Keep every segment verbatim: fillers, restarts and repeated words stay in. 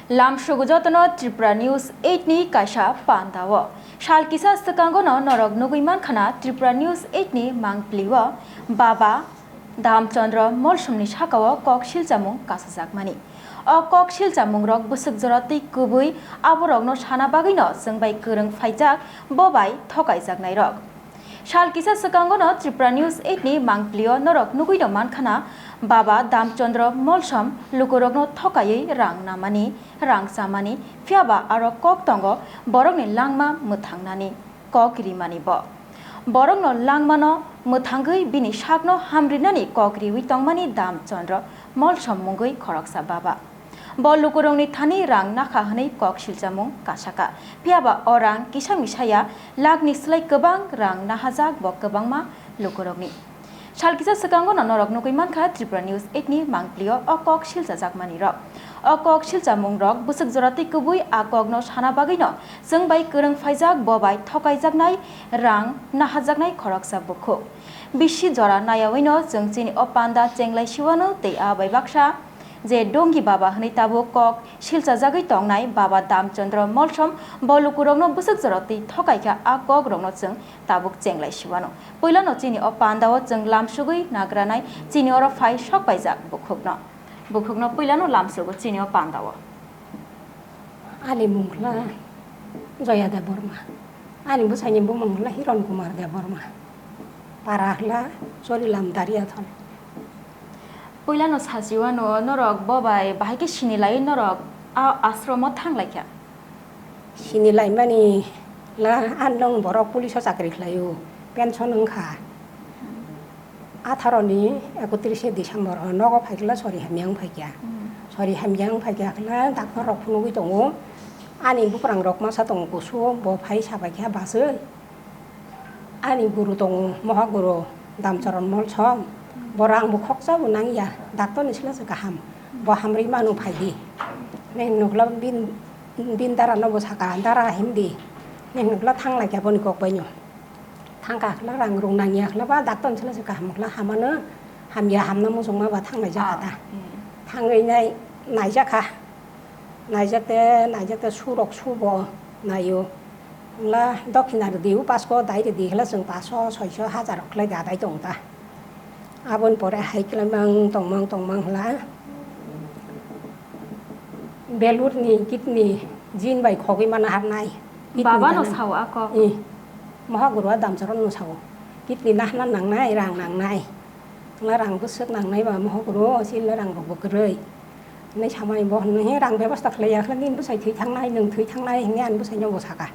Lamsogo jotono Tripura News eight ni kaisa panda o. Sal kisa swkango no norok nugwi mankha na Tripura News eight ni mangpli o Baba Damchandra Molsomni sakao kok silchamung kasajakmani. O kok silchamungrok bwswk jora twi kubui aborokno sana bagwino chwng bai kwrwng phaijak, bo bai thokaijaknairok. Sal kisa swkango no Tripura News eight ni mangpli o norok nugwino mankha na Baba Damchandra Molsom lukurokno thokaiwi rang namani, rang chamani, phiyaba aro kok tongo borokni langma mwthangnani, kok rimani bo. Borokno langmano mwthangwi bini sakno hamrinani kok riwi tongmani Damchandra Molsom mungwi khoroksa baba. Bo lukurokni thani rang nakha hwnwi kok silchamung kasaka. Phiyaba o rang kisa misaya lakni slai kwbang rang nahajak bo kwbangma lukurokni. Sal kisa swkango no norok nugwi mankha Tripura News eight ni mangpli o o kok silchajakmani rok. O kok silchamung rok bwswk jora twi kubui a kokno sana bagwino chwng bai kwrwng phaijak, bo bai thokaijaknai rang nahajaknai khoroksa bukhuk. Bisi jora nayawino chwng chini o panda chenglai siwano tei a bai baksa je Dongi Baba hwnwi tabuk kok silchajagwi tongnai Baba Damchandra Molsom bo lukurokno bwswk jora twi thokaikha a kokrokno chwng tabuk chenglai siwano. Puilano chini o pandao chwng lamsugwi nagranai chini oro phai sok paijak bukhukno. Bukhukno puilano lamsugo chini o pandao. Ani mung kla Joya Debbarma. Ani bwsaini bumung kla Hiron Kumar Debbarma. Para kla Chorilam Dariathon. Puilano sachiwano norok bo bai bahai khe sini lai norok a ashromo thang lai kha. Sini laimani la anong borok police o chakri khlaio, pension wngkha. Atharo ni ekotris December o nogo phaikla sori hamya wng phaikya. Hmm. Sori hamya wng phaikya kla doctor rok phunugwi tongo. Ani buprang rok masa tongo kusu, bo phai sabaikha baswi. Ani guru tongo, moha guru Damcharan Molsom. Bo rang bo khoksa bo nangya, doctor ni sila se kaham. Bo hamri manu phaidi. Neng nukla bin, bin dara no bo saka, dara himdi. Neng nukla thang laikya boni kok baino. Thangka khla rang rung nangya khla ba doctor ni sila se kaham khla hamano, hamya hamna muchungma ba thang laijak kha ta. Ah, hmm. Thangwi nai naijakha. Naijak te, naijak te surok subo naio. Hwnla dokhina rwdi, upasko dai rwdi, hwnla chwng paso, soiso, hajar rok khlai da dai tongo ta. Aboni pore hai khlai mang tongmang tongmang hwnla belurni kidney jin bai khogwi mana harnai. Kidney Baba no gana. Sao ako. Ih, moha guru a Damcharan no sao. Kidney nahna nangnai, rang nangnai. Hwnla rang bwswk nangnai ba moha guru, sila rang rok bo kwrwi. Hinwi samani bo hinwi he rang bebosta khlaiya khla nini bwsai thwi thangnai, nwng thwi thangnai hinwi ani bwsaino bo saka.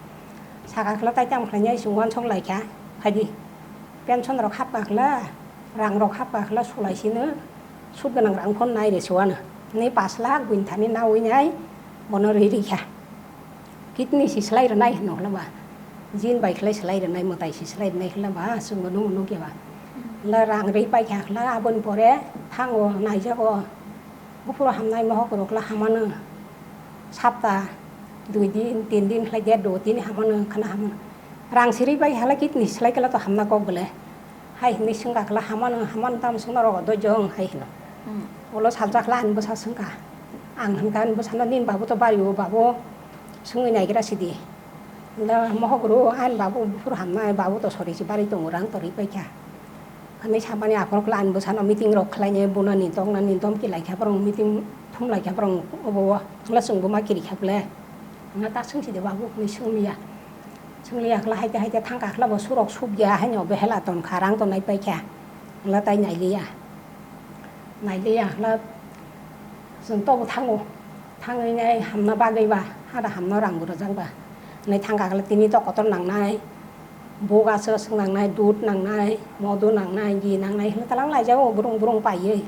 Saka khla tai tamo khlainai chwng uansuk laikha, phaidi. Pension rok hapkha khla, rang rok hapkha khla sulai sino, sut gwnang rang phano nai re se uano. Hinwi pash lakh buini thani naui nai bono rwi rikha. Kidney si slai rwnai hwno khla ba. Jin bai khlai slai rwnai, mwtai si slai rwnai khla ba, chwngbo nukgo nukya ba. La rang rwi paikha khla, aboni pore thango naijago. Buphuru hamnai mohok rok la hamano. Sapta dui din, tin din khlai der do, tini hamano, khana hamano. Rang siri bai hala kidney slai kala to hamna kok bole. Hai hinwi swngkha kala hamano, hamano tamo swngna rogo dojong hai hino. Hmm. Ulo salsa kala ani bwsa swngkha. Ang hwnkha ani bwsano nini babu to bari o babu swngwi naigra sidi. Da mohok rw ani babu buphuru hamnai babu to sori si bari tongo rang to ri paikha. Ani samani aphuru kala ani bwsano meeting rok khlainai bunani toknani domki laikha borong meeting thum laikha borong obo o. Wngla chwngbo ma kiri kha bole. Wngla ta swng sidi babu hinwi swng liya. Swng liya kala haite haite thangkha kala bo surok suk ya haino behela tonkha rang to nai paikha. Wngla tai nai liya. Nai liya kala chwng tobo thango. Thangwi nai hamna bagwi ba, hada hamna rang bo rwjak ba. Nai thangkha kala tini to kotor nangnai. Buk aswk aswk nangnai, dud nangnai, modu nangnai, gi nangnai hinwi talang laijago, burung burung paiwi.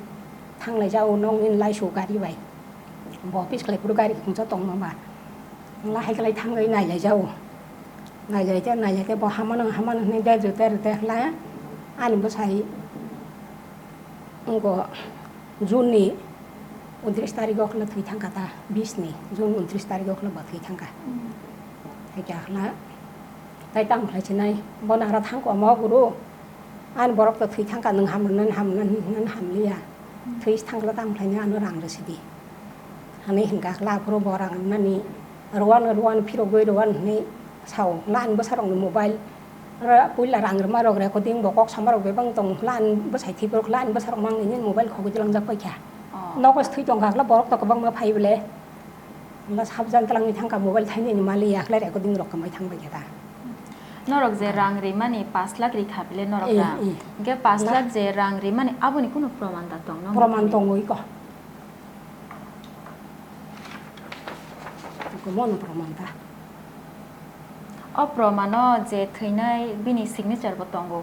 Thang laijago, nokni laisu gari bai. Bo office khlai phuru gari khungsa tongma ba. Wngla hai khlai thangwi nai laijago. Nai lai te, nai lai te, bo hamano, hamano hinwi der jwter jwter khlai ani bwsai. Wngkha June ni untris tarikh o khwlai thwi thangkha ta, bis ni June untris tarikh o khwlai bo thwi thangkha. Hmm. Hai khe khwlai tai tamo khlai sinai, bo nara thangkha omo guru, ani borok to thwi thangkha, nwng ham rwnani ham rwnani hinwi ham liya. Hmm. Thwi thangkha tamo khlai nai ano rang rw sidi. Ani hingka kla phuru bo rang nani ruan ruan phirogwi ruan hwnwi sao, lan bwsarokni mobile. Ra puila rang rwma rok recording bo kok sama rok bebak tong, lan bwsai thwi phuru lan bwsarok mang nini mobile khogwi tlangjak paikha. Oh. Nogo thwi tongkha kla borok to kwbangma phai bole. Hwnba sabjan tlangwi thangkha mobile thainani mali ya khlai recording rok kwmai thangbai khe ta. Norok je rang rimani pash lakh rikha bile norok eh, rang. Eh. Hingke pash lakh je rang rimani aboni kunu proman da tong no? Proman tongwi ko. Ko mono proman ta. O promano je thwinai bini signature bo tongo.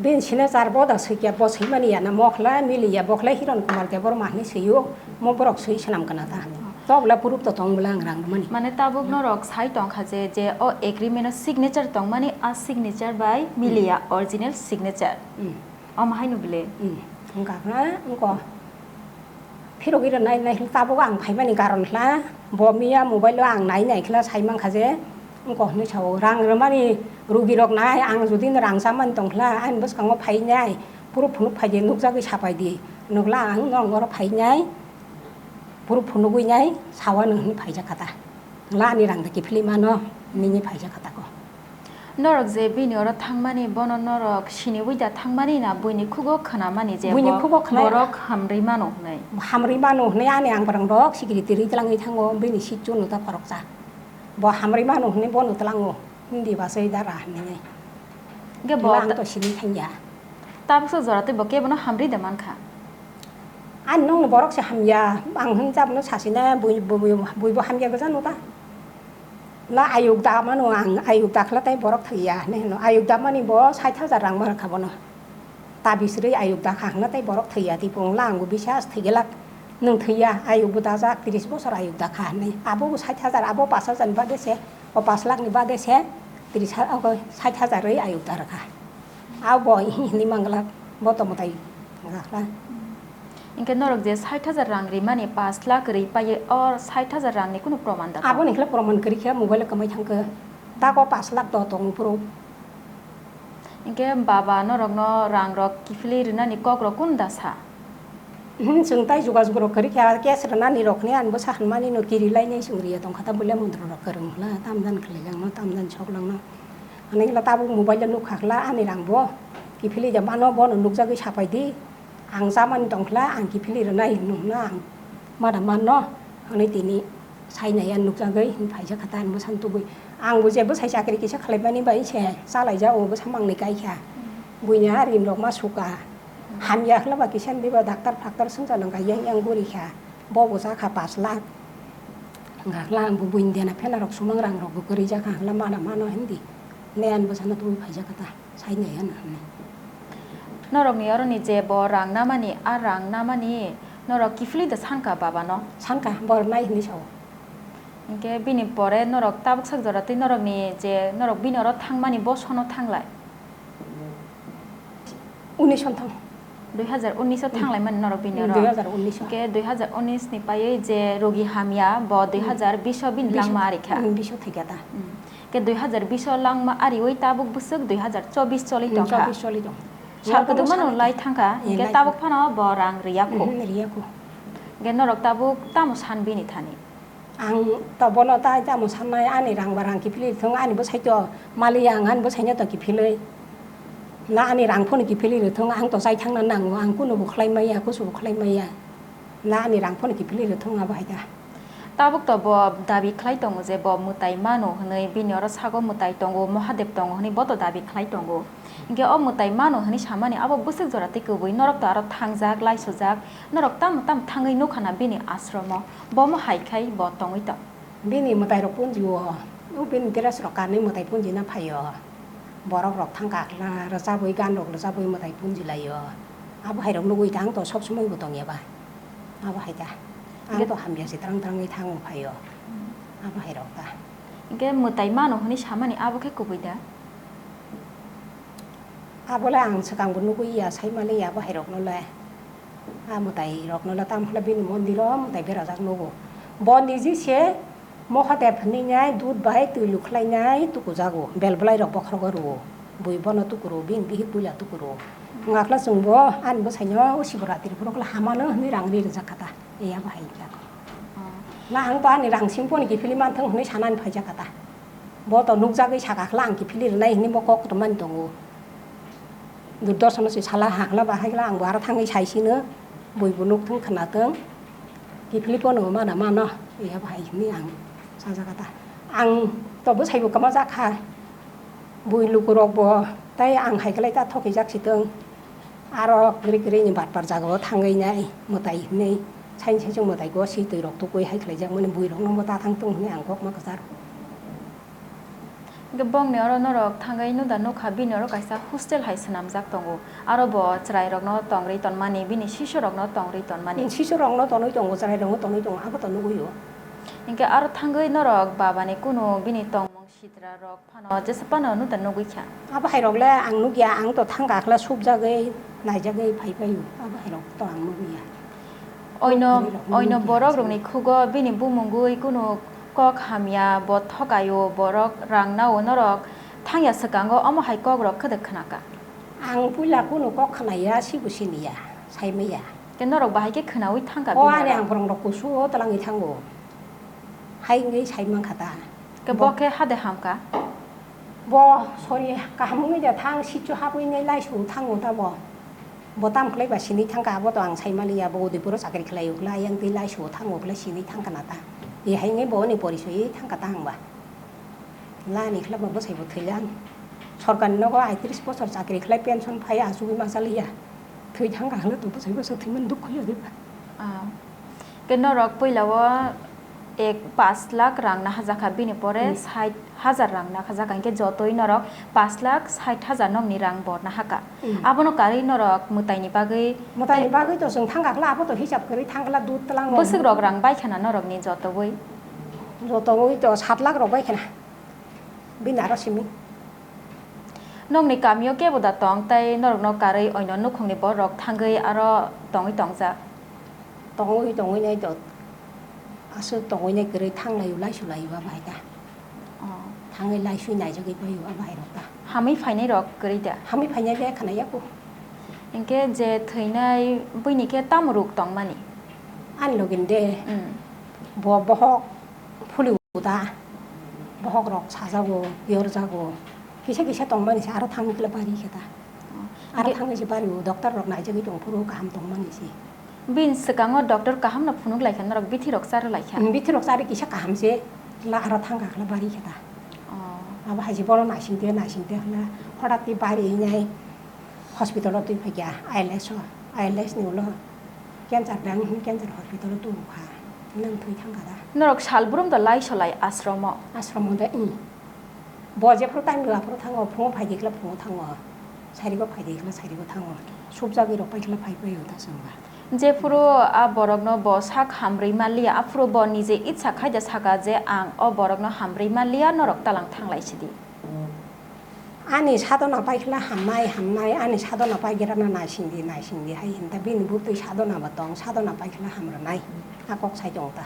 Bini signature bo da swikia, bo swimani ya na mokhlai miliya, bokhlai Hiron Kumar Debbarma hinwi swio, mo borok swi swnam kana ta. Tobla proof to tong bwla ang rang mani. Mane tabuk norok sai tongkha je, je o agreement o signature tongmani, a signature bai miliya, original signature. Hmm. Omo haino bile. Hmm. Wngkha na, wngkha. Phirogwi rwnai nai hwnwi tabuk ang phaimani karon hla, bo miya mobile o ang nai nai khla sai mankha je, wngkha hwnwi sao, rang rwmani rugirok nai, ang jodi no rang chamani tong khla, ani bwskango phai nai, phuru phunuk phai di, nukjagwi sapai di, nukla ang norok oro phai nai, phuru phunugwi nai, sawano hwnwi phaijak kha ta. Wngla ani rang da kiphilwi mano, nini phaijak kha tako. Norok je bini oro thangmani, bono norok siniwi da thangmani na buini khugo khnamani je buini bo khugo khna borok hamrwi mano hwnwi? Hamrwi mano hwnwi ani ang barang rok sikiri tiri tlangwi thango, bini sitchu no ta khoroksa. Bo hamrwi mano hwnwi bono tlango, hindi basai dara hwnwi. Hingke bo wngla ang ta-, to sini thangya. Tabuksa jora tei bo kebono hamrwi da mankha? Ani nongni borok se hamya, ang hwnwi jabno sasina bui, bui, bui, buibo hamya gwja no ta. La ayuk da mano ang, ayuk da khla tei borok thwiya hinwi hino. Ayuk da mani bo sait hajar rang ma rwkha bono. Tabis rwi ayuk da kha hwnkhe tei borok thwiya, tei bo wngla ang bo bisas thwiglak. Nwng thwiya, ayuk bo dajak, tris bosor ayuk da kha hinwi. Abo bo sait hajar, abo pash hajar ni bade se, o pash lakh ni bade se, tris ha-, o sait hajar rwi ayuk da rwkha. Abo hinwi manglak, bo to mwtai wngkha kha. Hingke norok je sait hajar rang rimani, pash lakh ri paiye, o sait hajar rangni kunu proman da? Aboni khlai proman kwrwi khe mobile o kwmai thangkhe, tako pash lakh do tong phuru. Hingke baba norokno rangrok kiphilwi rwnani kokrok kunu da sa? Hmm, chwng tai jogajog rok kwrwi kha, cash rwnani rok hwnwi ani bwsa hwnmani no kiri lainai chwng riya tongkha, ta bulia mondro rok kwrwng hwla, tamdan khwlaijakno, tamdan soklangno. Ani hwla tabuk mobile o nukha hwla ani rang bo kiphilwi da mano, bono nukjagwi sapai di. Ang chamani tongkha, ang kiphilwi rwnai hwnwi hwnna ang mada manno, hwnwi tini sainai ya nukjagwi hwnwi phaijak kha ta, ang bwsano tubui. Ang bo je bwsai chakri kisa khlaimani bai se chalaijak, o bwsa mangni kaikha. Buini a rinrok ma suka. Hamya khwlaiba kisa diba doctor phaktor swngcharno yang yang gurikha. Bo bo chakha pash lakh. Hwnkha khwla ang bo buini dena phenarok sumang rangrok bo kwrwi jakha, hwnkha mada mano hindi. Ne ang bwsano tubui phaijak kha ta. Sainai ya na hwnwi. Norokni oroni je bo rang namani, a rang namani norok kiphilwi da sanka babano? Sanka, bo rwnai hwnwi sao. Hinkhe bini pore norok tabuk sak jora tei norokni je norok bini oro thangmani bo sono thanglai? Unis o thang. Dui hazar unis o thanglaimani norok bini oro? Hmm, dui hazar unis o. Hinkhe dui hazar unis ni paiwi je rogi hamya bo dui hazar bis o bini langma ari kha. Hmm, bis o thwikha ta. Hmm. Khe dui hazar bis o langma ariwi tabuk bwswk dui hazar chobis choli tongkha. Hmm, chobis choli tong. Sal kwdwmano lai thangkha, hmm, hinkhe tabuk phano bo rang riyakho. Hmm, riyakho. Hinkhe norok tabuk tamo san bini thani? Ang to bono tai tamo sannai, ani rang ba rang kiphilwi thung, ani bwsai to maliya ang ani bwsaino to kiphilwi. Na ani rang phano kiphilwi rwthung, ang to chai thangna nango, ang kunubo khlai maya, kusubo khlai maya. Na ani rang phano kiphilwi rwthung abo hai da. Tabuk to bo dabi khlai tongo je bo mwtai mano hwnwi, bini oro sago mwtai tongo, Mahadev tongo hwnwi bo to dabi khlai tongo. Hinkhe o mwtai mano hwnwi samani abo bwswk jora tei kwbui, norok to aro thangjak, laisojak, norok tamo tamo thangwi nukha na bini ashromo, bomo hai khai bo tongwi tong. Bini mwtai rok punji o, o bini dress rok kanwi mwtai punji na phaio. Borok rok thang kakla rwchabwi, gan rok rwchabwi mwtai punji laio. Abo hai rok nugwi tang to sob somoi bo tongya ba. Abo hai da. Ang to hamya se twrang twrangwi thango phaio. Abo hai rok da. Hinkhe mwtai mano hwnwi samani abo khe kubui da? Abo le ang swkang bo nugwi ya, sai mali ya abo hai rok no le. A mwtai rok no le tam hwle bini mondir o mwtai berajak nugo. Bo niji se Mahadev hwnwi nai dud bai twi lukhlai nai tukujago, bel bwlai rok bokhrogo rwo. Bui bono tukuro, bini bihik puila tukuro. Wngkha khe chwng bo ani bwsai no o Shivaratri phuru khe hamano hwnwi rang ri rwjak kha ta. Eya bahai kha. La ang to ani rang simi phone kiphilwi manthung hwnwi sanani phaijak kha ta. Bo to nukjagwi sakha khla ang kiphilwi rwnai hwnwi bo kok rwmani tongo. Durdorshono se sala hakla bahai khla ang bo aro thangwi saisino, bui bo nukthung khwnathung, kiphilwi phone bo mana mano, iya bahai hwnwi ang sajak kha ta. Ang to bwsai bo kwma jak kha, bui lukurok bo tei ang hai khwlai ta thokijak sitwng. Aro kwrwi kwrwi ni batpar jagao thangwi nai mwtai hwnwi saini saichung mwtai gosi twi rok tukui hai khlaijakmani bui rokno bo ta thang tung hwnwi ang kok ma kwchar. Hwnkhe bongni oro norok thangwi nuda nukha bini oro kaisa hostel hai swnamjak tongo. Aro bo chwrai rokno tongri tonmani, bini sisu rokno tongri tonmani. Sisu rokno tonwi tongo, chwrai rokno tonwi tongo, abo to nugwi o. Hwnkhe aro thangwi norok baba ni kunu bini tongmung sitra rok phano jesa phano nuda nugwi kha. Abo hai rok le ang nugya, ang to thangka khla subjagwi naijagwi phai phaio, abo hai rok to ang nugya. Oino, oino borok rokni khugo bini bumungwi kunu kok hamya, bo thokaio, borok rang nao norok thangya swkango omo hai kok rok khwdwk khwnaka. Ang puila kunu kok khwnaya, sibo siniya, saimaya. Khe norok bahai khe khwnaui thangka. O bini ani oro ang borok rok kusu o twlangwi thango. Hai wngwi sai mankha ta. Khe bo khe hade hamka? Bo sori kaham wngwi de thang, sichu habwi nai laisu thango ta bo. Bo tam khlai ba sini thangka, abo to ang sai maliya, bo Udaipur o chakri khlai ukla, yang twi laisu thango khlai sini thangka na ta. E hai wngwi bo ni porisoi thangka ta hangba. Lani khlai bo bwsai bo thwilang. Sorkar ni nogo aitris bosor chakri khlai pension phai achugwi ma chaliya. Thwi thangka hwnwi to bwsai bwsai thwimani dukhu ya diba. Ah. Ke norok puila o ek pash lakh rang nahajakha, bini pore Hmm. sait hajar rang nahajakha, hinkhe jotoi norok pash lakh sait hajar nokni rang bo nahaka. Hmm. Abono karwi norok mwtaini bagwi Mwtaini bagwi to chwng thangka khla, abo to hisab kwrwi thangkla dud tlang rok. Bwswk rok rang baikha na norokni jotogwi? Jotogwi to sat lakh rok baikha na. Bini aro simi. Nokni kamio kebo da tong, tei norokno karwi oino nukhungni borok thangwi aro tongwi tongjak? Tongwi, tongwi nai to, aswk tongwi nai kwrwi thanglaio, laisu laio abo hai ta. Oh. Thangwi laisui naijagwi paio abo hai rok ta. Hamwi phainai rok kwrwi da? Hamwi phainai le khna yaku. Hinkhe je thwinai buini khe tamo ruk tongmani? Ani login de. Mm. Bo bohok phuli uda, bohok rok sajago, yorjago, kisa kisa tongmani se aro thangwi khe bari khe ta. Oh. Aro hinkhe thangwi se bari o, doctor rok naijagwi tong phuru kaham tongmani se. Bini swkango doctor kaham no phunuk lai kha, norok bithi rok chari lai kha. Bithi rok chari kisa kaham se, la aro thangka khe bari khe ta. Oh. Abo hai se bono naising te, naising te hwnla hodat khe bari nai. Hospital o twi phaikha, I L S o, I L S ni ulo cancer dang hwnwi cancer hospital o tubukha, nwng thwi thangkha da. Norok salbrum da lai solai ashram o? Ashram o da, i. Bo jephru time rwla phru thango, phungo phaidi khla phungo thango, sairigo phaidi khla sairigo thango, subjagwi rok pai khla phai paio da chwngba. Jephru a borokno bo sak hamrwi manliya, aphuru bo nije itsa khai da saka je ang o borokno hamrwi manliya, norok talang thanglai sidi. Ani sadona paikhala hamnai, hamnai, ani sadona paigerana naisingdi, naisingdi hai hinta bini buktwi sadona bo tong, sadona paikhala hamrwnai, a kok sai tong ta.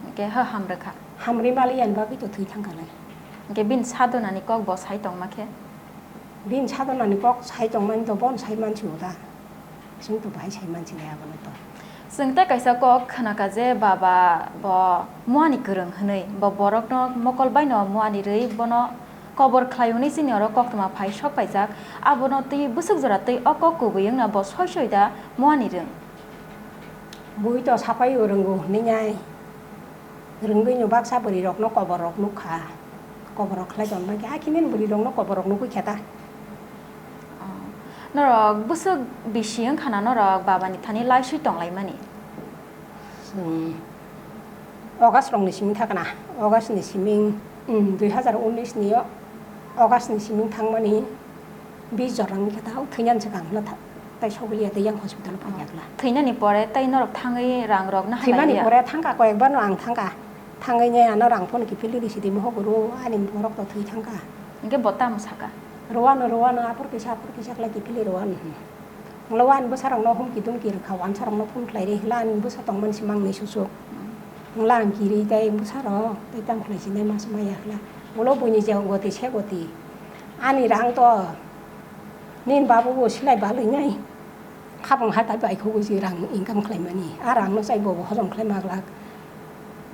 Hwnkhe ha hamrwkha. Hamrwi maliya ni bagwi to thwi thangkha lai. Hwnkhe bini sadonani kok bo sai tongma khe? Bini sadonani kok sai tongmani to bono sai mansigo ta. Chwng to bahai sai mansinai abono to. Chwng tei kaisa kok khnakha je baba bo muani kwrwng hwnwi, bo borokno mokol baino muani rwi bono kobor khlai hwnwi chini oro koktwma phai sok paijak. Abono twi bwswk jora twi o kok kubui wngna bo soi soi da muani rwng. Bui to sapai o rwngo hwnwi nai. Rwngwi no baksa bwrwi rokno kobor rok nukha. Kobor rok khlai tonbai khe, hakhe nini bwrwi rokno kobor rok nugwi khe ta. Oh. Norok bwswk bisi wngkha na norok baba ni thani laisui tonglaimani? Chwng August rok ni simi thakna, August ni simi, um, dui hazar unis ni o August ni simi thangmani. Bis jora wngkha ta, o thwinani swkang hwnna tha-, tai sogwi ya tei yang hospital o phai yakla. Thwinani pore tei norok thangwi rang rok na halai ya? Thwimani pore thangkha, koyekbar no ang thangkha. Thangwi ne ano rang phone kiphilwi risi di, mohor guru ani borok to thwi thangkha. Hwnkhe bo tamo saka? Rwano, rwano, aphur kisa, aphur kisa khlai kiphilwi rwano. Wngla wani bwsarokno humki dumki rwkha, wansarokno phone khlai rihla ani bwsa tongmani se mangni susuk. Wngla ang kiri tei bwsarok tei tamo khlai sinai ma swmai yakla. Ulo buini je goti se goti. Ani rang to nini babu bo silai balwi nai. Khapang hatai bai khugo je rang income khlaimani. A rangno chai bo hojom khlai ma glak.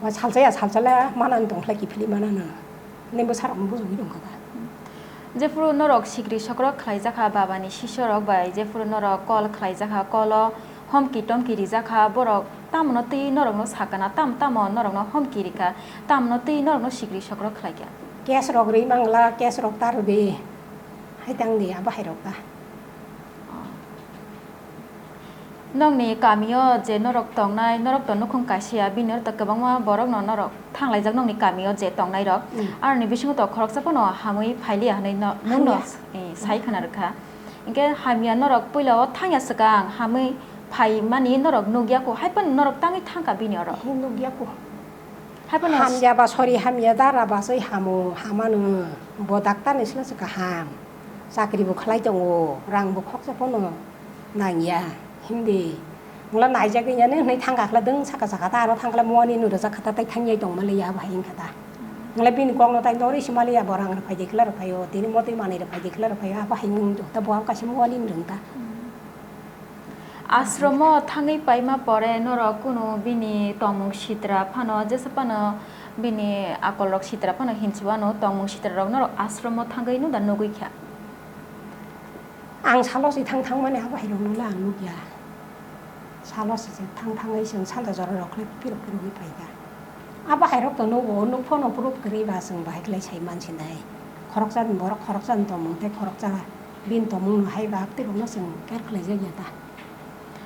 Ba salsa ya, salsa le manani tongkhlai kiphilwi manano. Nini bwsarokno bujogwi tongkha da. Jephuru norok sikri sokrok khlaijakha babani sisorok bai, jephuru norok call khlaijakha, call-o homki tomki rijakha, borok tamono twi norokno sakana, tam tamo norokno homki rikha, tamono twi norokno sikri sokrok khlaikha. Case rok rwi mangla, case rok ta rwdi. Hai tang di, abo hai rok ta. Nokni kamio je norok tongnai, norok to nukhung kaisa ya, bini oro to kwbangma borok no norok thanglaijak nokni kamio je tongnai rok. Mm. Aroni bisingo to khoroksa phano hamwi phailiya hinwi no, mungno, hamya, eh, sai khna rwkha. Hinkhe hamya norok puila o thangya swkang hamwi phaimani norok nukya kho, hai phano norok tangwi thangkha bini oro. Hi nukya kho. Hai phano hamya ba sori hamya dara ba soi hamo hamano bo daktar ni sila se kaham. Chakri bo khlai tongo, rang bo khoksa phano nangya, hindi. Mula naijagwi yani hwnwi thangkha khla dwng saka saka ta aro thangkla muani nw rwjak kha ta tai thangyai tongma le ya bahai wngkha ta. Mula bini kok no tai nori sima le ya bo rang rwphai de khla rwphai o, tini motwi manwi rwphai de khla rwphai o, abo hai wng ta bo ang kaisa muani nw rwng ta. Ashromo thangwi paima pore norok kunu bini tongmung sitra phano, jesa phano bini akolrok sitra phano hinsuano, tongmung sitrarok norok ashromo thangwi nuda nugwi kha? Ang salo si thang thangmani abo hai rokno le ang nukya. Salo si thang thangwi chwng santa jorarok le phirok phirogwi phaikha. Abo hai rok to nugo, nuk phano proof kwrwi ba chwng bahai khlai sai mansinai. Khoroksa ni borok khoroksa ni tongmung tei khoroksa bini tongmung no hai ba tei rokno chwng care khlai jak ya ta.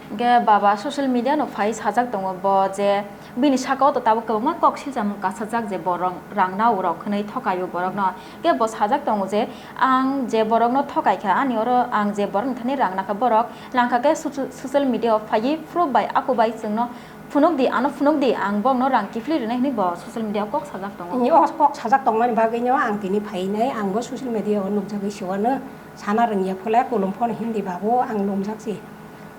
Hwnkhe baba social media no phai sajak tongo bo je bini saka o to tabuk kwbangma kok silcham kasajak je bo rang, rang nao rok hwnwi thokai o borok no. Hwnkhe bo sajak tongo je ang je borok no thokai kha ani oro ang je borok ni thani rang nakha borok langkha khe soci-, social media o phaiwi proof bai ako bai chwng no phunuk di, ano phunuk di, ang bokno rang kiphilwi rwnai hwnwi bo social media o kok sajak tongo. Ni o kok sajak tongmani bagwino ang tini phainai, ang bo social media o nukjagwi siwano sana rwngya phole, kulum phone Hindi babu ang lumjak si.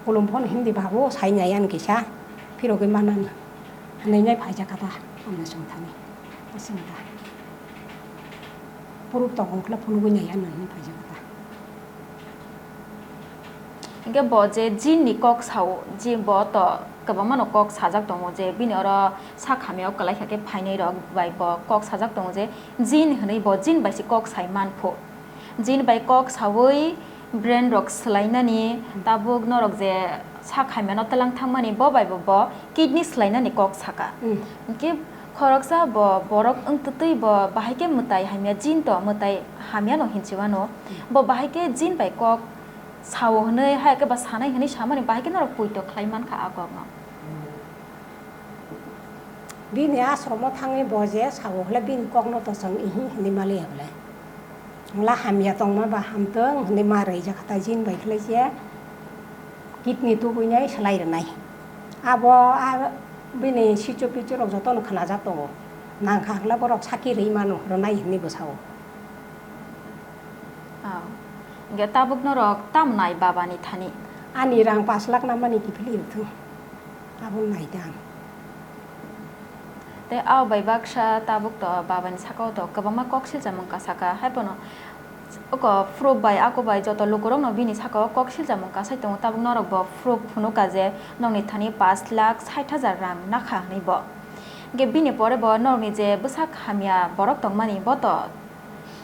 Kulum phone Hindi babu sainai ani kisa phirogwi manani. Hwnwi nai phaijak kha ta, ano swng thani. Aswng ta. Proof tong wngkhe phunugwi nai ano hwnwi phaijak kha ta. Hingke bo je jin ni kok sao, je bo to kwbangma no kok sajak tongo je bini oro sak hamya o kwlai kha khe phainai rok bai bo kok sajak tongo je jin hinui bo jin bai se kok sai man pho. Jin bai kok saui brain rok swlai nani tabuk norok je sak hamya no twlang thang mani bo bai bo, bo kidney swlai nani kok saka. Mm. Hingke khoroksa bo borok wng twtwi bo bahai khe mwtai hamya jin to mwtai hamya no hinchi wano. Mm. Bo bahai khe jin bai kok sao hwnwi, hai khe ba sanai hwnwi samani bahai khe norok poito khlai man kha a kokno. Bini ashromo thangwi bo je sao hwlai bini kokno to chwng ihi hwnwi maliya hwlai. Hwla hamya tongma ba hamtwng hwnwi ma rwjak kha ta jin bai khlai se kidney tubui nai swlai rwnai. Abo a bini sichu pichu rok jotono khnajak tongo. Nang kha hwla borok saki rwi mano rwnai hwnwi bo sao. Oh. Hingke tabuk norok tam nai baba ni thani? Ani rang pash lakh na mani kiphilwi rwthwng. Abo nai da ang. Tei abo bai baksa tabuk to baba ni saka o to kwbangma kok silchamung kasaka, hai phano oko proof bai ako bai joto lukurok no bini saka o kok silchamung kasai tongo, tabuk norok bo proof phunuk ka je nokni thani pash lakh sait hajar rang nakha hwnwi bo. Hingke bini pore bo norokni je bwsak hamya borok tongmani bo to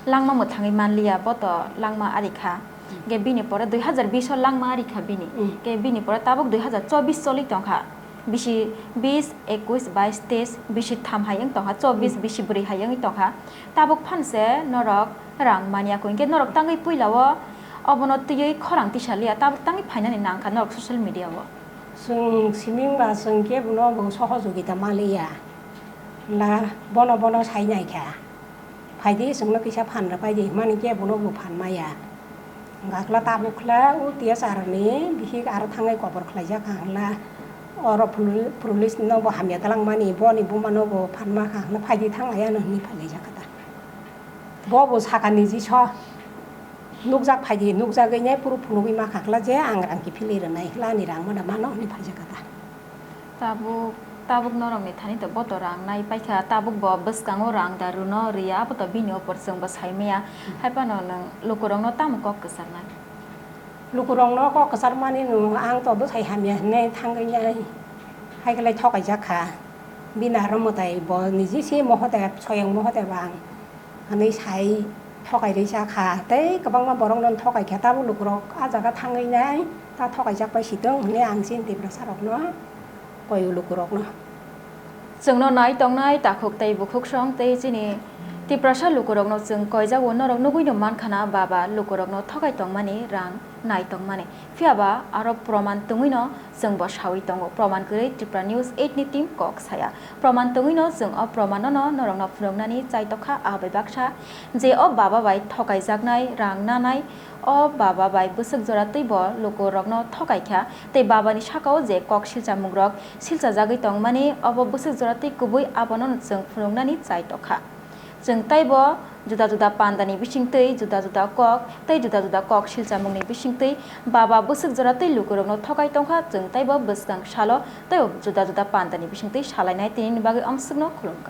langma mwthangwi manliya, bo to langma ari kha. Hingke bini pore dui hazar bish o langma ari kha bini. Mm. Hingke bini pore tabuk dui hazar chobbish choli tong kha. Bisi bish, ekush, baish, teish, bisi tham hai wng tong kha, chobbish, mm, bisi bwrwi hai wngwi tong kha. Tabuk phan se norok rang manya kho. Hingke norok tangwi puila o obono twiwi khorang tisa liya, tabuk tangwi phainani nang kha norok social media o. Chwng siming ba chwng kebono bo sohojogita ma liya. La bono bono sai nai kha. Phaidi, chwngno kisa phan rwphai di, hwnmani khe bono bo phan maya. Hwnkha khwla tabuk khwla o T S R ni bihik aro thangwi kobor khlaijak kha hwnkha, oro puli-, police no bo hamya twlang mani, boni buma no bo phan ma kha hwnkha, phaidi thang lai ano hwnwi phai laijak kha ta. Bo bo saka niji so nukjak phaidi, nukjagwi nai phuru phunugwi ma kha khwla je ang rang kiphilwi rwnai khwla ani rang mada mano hwnwi phaijak kha ta. Tabuk, tabuk norokni thani to bo to rang nai paikha, tabuk bo bwskango rang da rwno rwya, abo to bini opor chwng bo sai maya. Hai phano nwng lukurokno tamo kok kwcharnai? Lukurokno kok kwcharmani nwng ang to bwsai hamya hinwi thangwi nai, hai khe lai thokaijak kha. Bini aro mwtai bo niji se mohote, soyang mohote bang hwnwi sai thokai rwi cha kha. Tei kwbangma borokno thokai kha, tabuk lukurok a jaga thangwi nai ta thokai jak pai si tong hwnwi ang chini Tiprasa rokno koi o lukurokno. Chwngno nai tongnai takhuk tei bukhuk song tei chini Tiprasa lukurokno chwng koijak o, norok nugwi no man kha na baba lukurokno thokai tongmani, rang nai tongmani. Phiya ba aro proman tungwi no chwng bo sawi tongo. Proman kwrwi Tripura News eight ni team kok saya. Proman tungwi no chwng o proman no no norok no phunuknani chai tokha, a bai baksa je o baba bai thokai jaknai, rang nanai, o baba bai bwswk jora twi bo lukurokno thokai kha tei baba ni saka o je kok silchamung rok silchajagwi tongmani, obo bwswk jora twi kubui, abono chwng phunuknani chai tokha. Chwng taibo juda juda pandani bisingtwi juda juda kok tei juda juda kok silchamungni bisingtwi baba bwswk jora twi lukurokno thokai tongkha. Chwng taibo bwskang salo tei juda juda pandani bisingtwi salainai, tinini bagwi amswkno khulumkha.